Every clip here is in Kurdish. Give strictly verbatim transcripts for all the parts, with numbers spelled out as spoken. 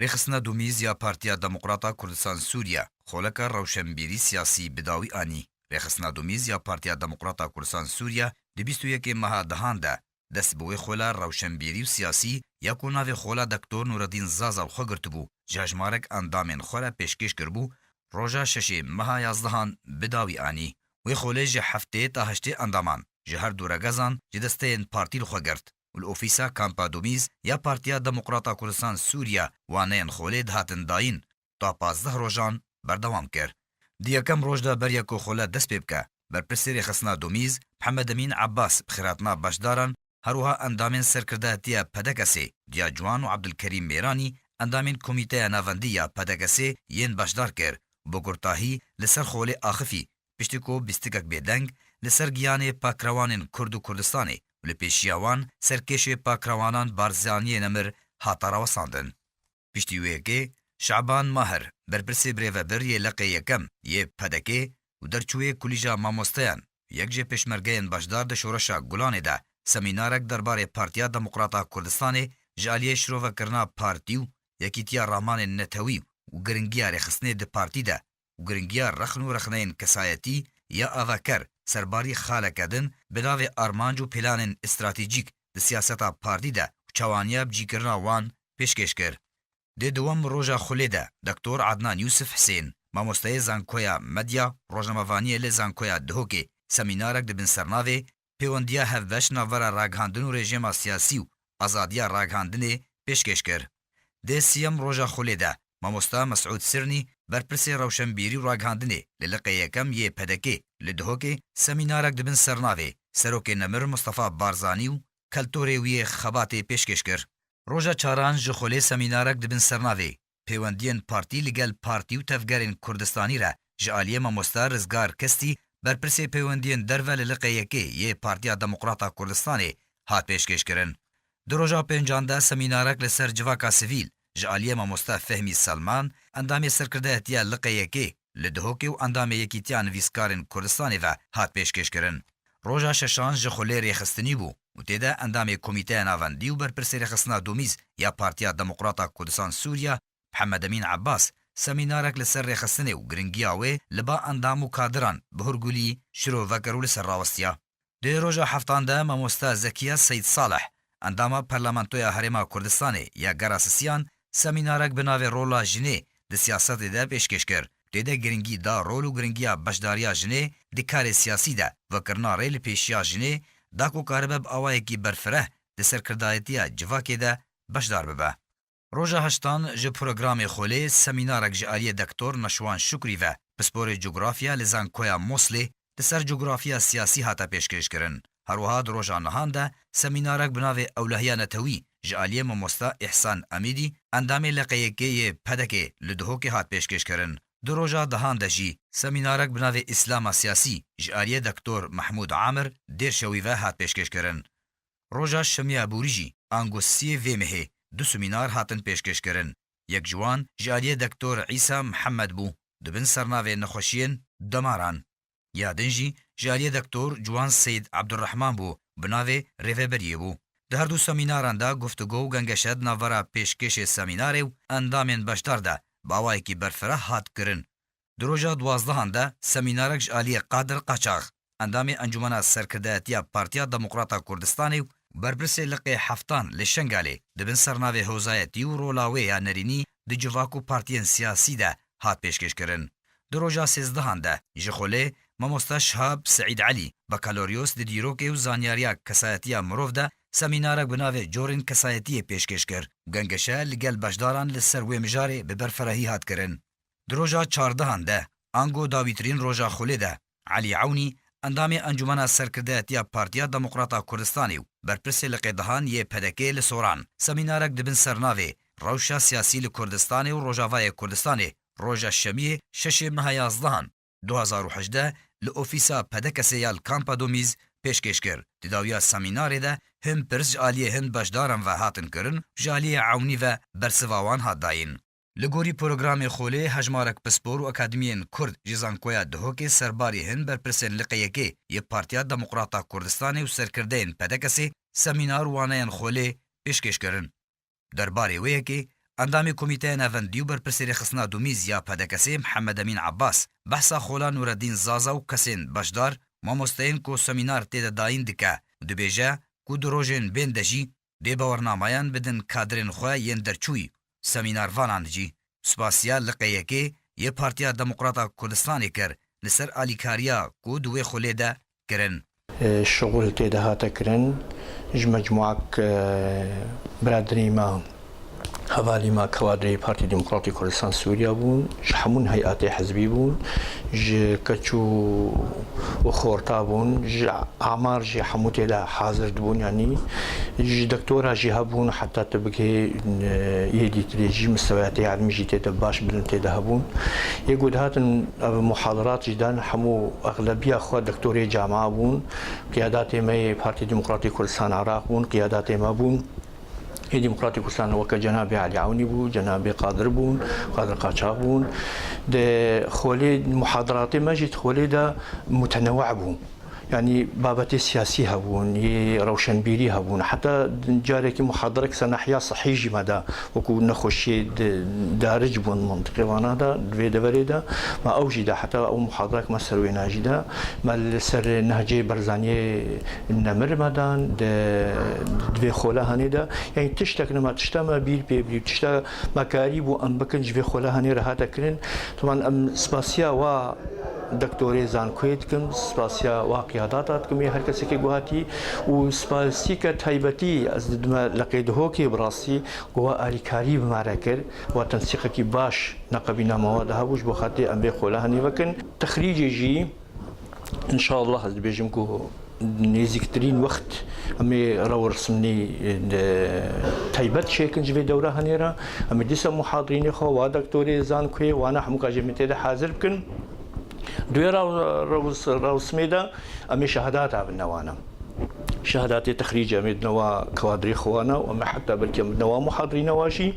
Rêxistina Dumîz ya Partiya Demokrata Kurdistan Sûriye xoleka rewşenbîrî siyasî bi dawî anî. Rêxistina Dumîz ya Partiya Demokrata Kurdistan Sûriye di bîst û yekê meha dehan de dest bi wê xola rewşenbîrî û siyasî ya ku navê xola Doktor Nureddîn Zazal xwe girtibû, ji hejmarek endamên xwe re pêşkêş kiribû, roja şeşê meha yazdehan bi dawî anî. Wê xolê ji heftê ta heştê endaman ji her du regezan ji desteyên partî li xwe girt û li ofîsa Kampa Dumîz ya Partiya Demokrata Kurdistan Sûriye waneyên xolê dihatin dayîn, ta pazdeh rojan berdewam kir. Di yekem roj de beriya ku xole dest pê bike, berpirsê rêxistina Dumîz, Mihemed Emîn Ebbas, bi xêrhatina beşdaran, her wiha endamên serkirdayetiya P D K S'ê, Diya Ciwan û Ebdulkerîm Mêranî, endamên Komîteya Navendî ya P D K S'ê yên beşdar kir û bi kurtahî li ser xolê axifî, piştî ku bîstikek bêdeng li ser giyanê pakrewanên Kurd û Kurdistanê û li pêşiya wan serkêşê pakrewanan Barzaniyê Nemir hate rawestandin. Piştî wê yekê, Şaban Mahir, berpirsê birêvebir yê leqê yekem yê P D K'ê û derçûyê Kulîja Mamosteyan, yek ji pêşmergeyên beşdar di Şoreşa Gulanê de semînarek derbarê Partiya Demokrata Kurdistanê ji aliyê şirovekirina partî û yekîtiya ramanên netewî û giringiya rêxistinê di partî de û giringiya rexn û rexneyên kesayetî ya avaker serbarî xaleke din bi navê armanc û planên stratejîk di siyaseta partî de û çawaniya bicîkirina wan pêşkêş kir. Dê dewam roja xulê de Doktor Adnan Yusuf Hisên, mamosteyê Zankoya Medya, rojnamevaniyê li Zankoya Duhokê, semînarek di bin sernavê Pêwendiya hevbeş navbera ragihandin û rejîma siyasî û azadiya ragihandinê pêşkêş kir. Dê siyem roja xulê de mamosta Mesûd Sirnî, berpirsê rewşenbîrî û ragihandinê li liqê yekem yê P D K'ê li Duhokê semînarek di bin sernavê Serokê Nemir Mustafa Barzanî û keltorê wî yê xebatê pêşkêş kir. Roja çaran ji xulê semînarek di bin sernavê Pêwendiyên partî li gel partî û tevgerên Kurdistanî re ji aliyê mamosta Rizgar Kestî, berpirsê pêwendiyên derve li liqê yekê yê Partiya Demokrata Kurdistanê, hat pêşkêşkirin. Di roja pêncan de semînarek li ser civaka sivîl ji aliyê mamosta Fehmî Selman, endamê serkirdayetiya liqê yekê li Duhokê û endamê Yekîtiya Nivîskarên Kurdistanê ve hat pêşkêşkirin. Roja şeşan ji xulê rêxistinî bû û tê de endamê Komîteya Navendî û berpirsê rêxistina Dumîz ya Partiya Demokrata Kurdistan Sûriye, Mihemed Emîn Ebbas, semînarek li ser rêxistinê û giringiya wê li ba endam û kadiran bi hurgulî şirove kir û li ser rawestiya. Di roja heftan de mamosta Zekiya Seyid Salih, endama Parlamentoya Herêma Kurdistanê ya Gera Sisiyan, semînarek bi navê Rola Jinê di Siyasetê de pêşkêş kir. Tê de giringî da rol û giringiya beşdariya jinê di karê siyasî de, vekirina rê li pêşiya jinê, da ku karibe bi awayekî berfireh di serkirdayetiya civakê de beşdar bibe. Roja heştan ji programê xolê semînarek ji aliyê Doktor Neşwan Şukrî ve, pisporê cografya li Zankoya Moslê, di ser cografiya siyasî hate pêşkêşkirin. Her wiha di roja nihan de semînarek bi navê Ewlehiya Netewî ji aliyê mamosta Îhsan Emîdî, endamê leqê yekê yê P D K'ê li Duhokê hat pêşkêşkirin. Di roja dehan de jî semînarek bi navê Îslama Siyasî ji aliyê Doktor Mehmûd Amir, Dêrşewî ve hat pêşkêşkirin. Roja şemiya borî jî, ango siyê vê mehê, du semînar hatin pêşkêşkirin. Yek ji wan ji aliyê Doktor Îsa Mihemed bû, di bin sernavê Nexweşiyên Demaran. Ya din jî ji aliyê Doktor Ciwan Seyid Ebdurrehman bû, bi navê Rêveberiyê bû. Di her du semînaran de guftûgo û gengeşe di navbera pêşkêşê semînarê û endamên beşdar de bi awayekî berfireh hat kirin. Di roja duwazdehan de semînarek ji aliyê Qadir Qaçax, endamê Encûmena Serkirdayetiya Partiya Demokrata Kurdistanê û berpirsê liqê heftan li Şengalê, di bin sernavê Hozayetî û rola wê ya nerînî di civak û partiyên siyasî de hat pêşkêşkirin. Di roja sêzdehan de ji xulê mamosta Şihab Seîd Elî, bakaloryos di dîrokê û zanyariya kesayetiya mirov de semînarek bi navê Corên Kesayetiyê pêşkêş kir û gengeşe li gel beşdaran li ser wê mijarê bi berfirehî hat kirin. Di roja çardehan de, ango dawîtirîn roja xulê de, Elî Ewnî, endamê Encûmena Serkirdayetiya Partiya Demokrata Kurdistanê û berpirsê liqê dehan yê P D K'ê li Soran, semînarek di bin sernavê Rewşa Siyasî li Kurdistanê û Rojavayê Kurdistanê, roja şemiyê şeşê meha yazdehan du hazar û hejdeh li ofîsa P D K'ê ya li Kampa Domîz pêşkêş kir. Di dawiya semînarê de hin pirs ji aliyê hin beşdaran ve hatin kirin, ji aliyê Ewnî ve bersiva wan hat dayîn. Li gorî programê xolê hejmarek pispor û akademiyên Kurd ji Zankoya Duhokê serbarî hin berpirsên liqê yekê yê Partiya Demokrata Kurdistanê û serkirdeyên P D K'ê semînar û waneyên xolê pêşkêş kirin. Derbarê wê yekê Endamê Komîteya Navendî û Berpirsê Rêxistina Dumîz ya P D K S'ê Mihemed Emîn Abbas behsa xola Nûreddîn Zaza û kesên beşdar, mamosteyên ku semînar tê de dayîn dike û dibêje ku di rojên bên de jî bêbawernameyan bidin kadirên xwe yên derçûyî, semînarvanan jî. Spasiya liqê yekê yê Partiya Demokrata Kurdistanê kir li ser alîkariya ku di wê xulê de kirin. Şixul tê de hate kirin, ji mecmuak, e, biraderî me, hevalî me, kawadrê Partî Demokratî Kurdistan Sûriya bûn, ji hemûn heyatê hizbî bûn, ji keç û, û xorta bûn, ji amar jî hemû tê de hazir dibûn, yanî ji doktora jî hebûn, heta tu bigihê, e, yê dîtirê jî, mistewayatê elmî jî tê de baş bilind tê de hebûn. Yê ku dihatin ev muhadarat jî dan, hemû exlebiya xwe doktorê camia bûn, qiyadatê me yê Partî Demokratî Kurdistan Iraq bûn, qiyadatê me bûn. Yê Demokratî Kurdistan weke Cenabê Elî Ewnî bû, Cenabê Qadir bûn, Qadir Qaçax bûn. Di xolê muhadaratê me jî di xolê de mutenewe bû. Yanî babetê siyasî hebûn, yê rewşenbîrî hebûn. Heta carekî muhadarek ser nahiya sihî jî me da, wekû nexweşiyê di, daric bûn mintiqê wana de, di vê deverê de. Me ew jî da, heta ew muhadarek me ser wêna jî da. Me li ser Nehcê Barzaniyê nemir me dan, di, di vê xola hanê de. Yanî tiştek nema, tişta me bîr pê birî, tişta me karî bû em bikin, ji vê xola hanê re hate kirin. Toman em spasiya wa doktorê zankoyê dikim, spasiya wa qiyadata dikim, yê her kesekê ku hatî û spasîke taybetî ez didime Leqê Dihokê bi rastî ku wa alîkarî bi me re kir, wa tensîqekî baş neqebîna me wa de hebû, ji bo xatirê em vê xola hanê vekin. Texrîcê jî, înşallah ez dibêjim ku nêzîktirîn wext em ê rew û risimnî, e, taybet çêkin ji vê dewra hanê re. Em ê dîsa muhadirînê xwe, wa doktorê zankoyê, wana hemû ka jê min tê de hazir bikin. Di wê rew-, rew-, rewsimê de em ê şehadata bidine wana. Şehadatê texrîcê em ê dine wa kawadirê xwe wana û em ê heta belkî em bidine wa muhadirîna wa jî.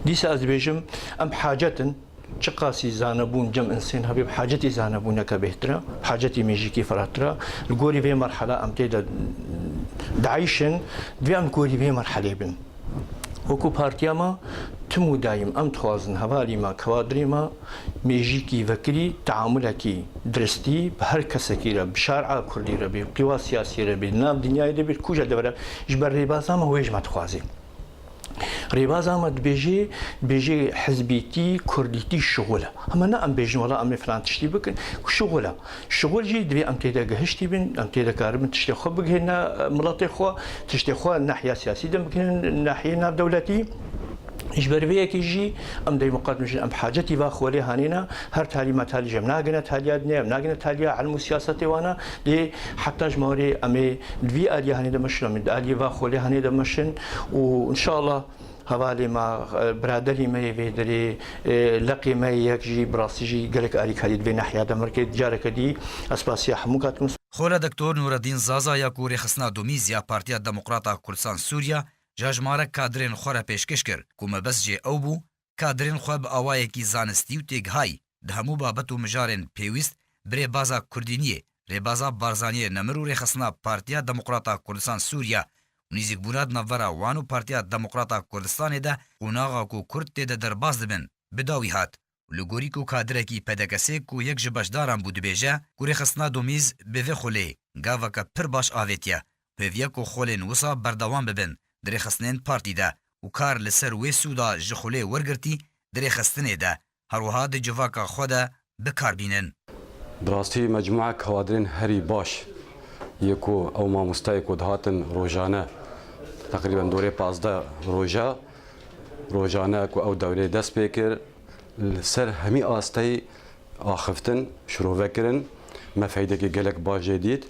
Dîsa ez dibêjim, em hacet in, çiqasî zanebûn cem insên hebe, bi hacetî zanebûneke bêhtir e, bi hacetî mêjîkî firehtir e. Li gorî vê merhela em tê de dieyşin, divê em li gorî vê merhelê bin. Wekû partiya me, tim û dayîm em dixwazin hevalî me, kawadirê me mêjîkî vekirî, teamulekî diristî bi her kesekî re, bi şar'a kurdî re bê, bi qîwa siyasî re bê, di nav dinyayê de bê, li kûja dever e, ji ber rêbaza me wê ji me dixwazê. Rêbaza me dibêjê, dibêjê hizbîtî, kurdîtî şixul e. Hema ne em bêjin, wela em ê filan tiştî bikin, ku şixul e. Şixul jî divê em tê de gihiştî bin, em tê de karibin tiştê xwe bigihîne, e, miletê xwe, tiştê xwe nahiya siyasî de bigihînin, nahiyê navdewletî. Ji ber vê yekê jî em dayî miqat dijîn, em hacetî va xolê hanê ne, her talî me talî jî em nagine taliya dinê, em nagine taliya ilm û siyasetê wana, lê heta ji me were em ê di vî aliyê hanê de meşin, em ê di aliyê va xolê hanê de meşin û înşallah hevalê me, e, biraderî me yê vê derê, e, leqê me yê yek jî bi rastî jî gelek alîkarî di vê nahiya de me re kir. Careke dî ez spasiya hemû katimin. Xola Doktor Nûreddîn Zaza ya ku rêxistina Dumîz ya Partiya Demokrata Kurdistan Sûriya ji hejmarek kadirên xwe re pêşkêş kir ku mebest jê ew bû, kadirên xwe bi awayekî zanistî û têgihayî di hemû babet û mijarên pêwîst bi rêbaza kurdîniyê, rêbaza Barzaniyê nemir û rêxistina Partiya Demokrata Kurdistan Sûriya û nîzîkbûna di navbera wan û Partiya Demokrata Kurdistanê de qonaxa ku kurd tê de derbas dibin, bi dawî hat û li gorî ku kadirekî P D K S'ê ku yek ji beşdaran bû dibêje ku rêxistina Domîz bi vê xulê gaveke pir baş avêtiye, pêviye ku xulên wisa berdewam bibin di rêxistinên partî de û kar li ser wê sûda ji xulê wergirtî di rêxistinê de, her wiha di civaka xwe de bi kar bînin. Bi rastî mecmûa kawadirên herî baş yê ku ew mamosteyê ku dihatin rojane, teqrîben dorê pazdeh roja, rojane ku ew dewrê dest pê kir, li ser hemî asteyî axiftin, şirove kirin. Me feydekê gelek baş jê dît.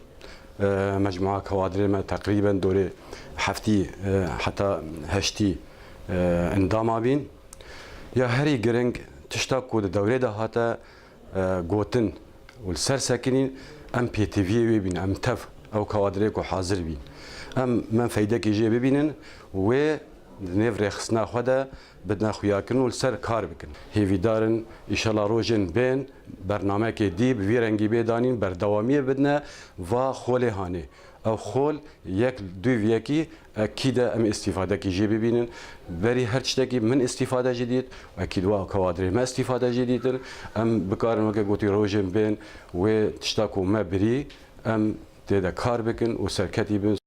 E, mecmûa kawadirê me teqrîben dorê heftî, e, heta heştî, e, endama bîn. Ya herî giring tişta ku di dewrê de hate, e, gotin û li ser sekinîn, em pêtiviyê wê bîn, em tev ew kawadirê ku hazir bîn. Em, me feydekê jê bibînin, wê di nêv rêxistina xwe de bidine xuyakirin û li ser kar bikin. Hêvîdar in, îşela rojên bên bernamekê dî bi vî rengî bê danîn, berdewamiyê bidine va xolê hanê. Ev xol yek dûv yekî, ekîd e em îstîfadekî jê bibînin. Berî her tiştekî min îstîfade jî dît, ekîd wa kewadirê me îstîfade jî dîtin. Em bikarin weke gotî rojên bên wê tişta ku me birî, em tê de kar bikin û serketî bin.